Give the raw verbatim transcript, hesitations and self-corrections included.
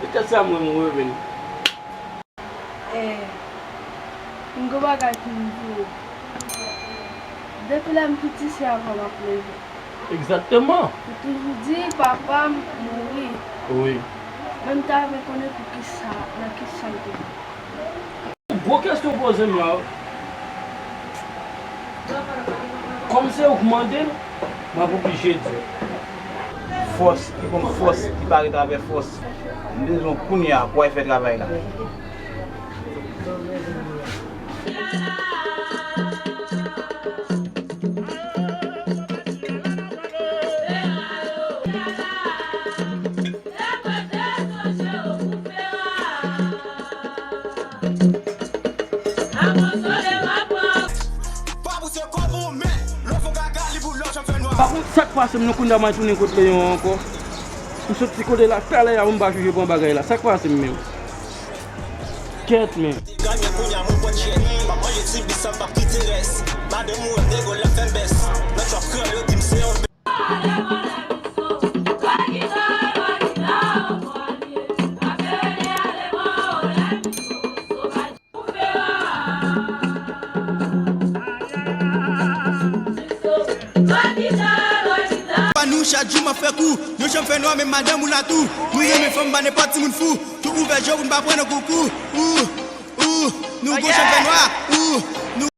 Petèt sa mwen, mwen revin. Eh, m gon bagay pou m di w. Depi lè m piti, se avè w m ap leve. Egzakteman. Ou toujou di papa m mouri. Wi. Men m ta renmen konnen pou kisa, nan kisa l te mouri. Gwo kesyon w poze m la. Kòm se ou k mande m, m ap oblije di w. Fòs, ki konn fòs, ki pare travè fòs. M bezwen w kounye a pou w al fè travay la. Pa kont sa k pase m nan kounye a, m al tounen kot Leyon ankò. M soti kote la talè a, m pa chonje pran bagay la. Sa k pase m menm? Kèt men. Te ganye kounye a mwen pran chèk. M ap manje ti bisan, m p ap kite rès. Madanm ou ap degòl, l ap fè m bès. Nan trap kreyòl yo di m se yon Pa nou chak jou m ap fè kou. Yo janm fè nwa, men madanm ou la tou. Nou renmen fanm, pa nenpòt timoun fou. Tou ouvè je w pou n pa pran nan koukou. Ou, ou, nou gon janm fè nwa. Ou, nou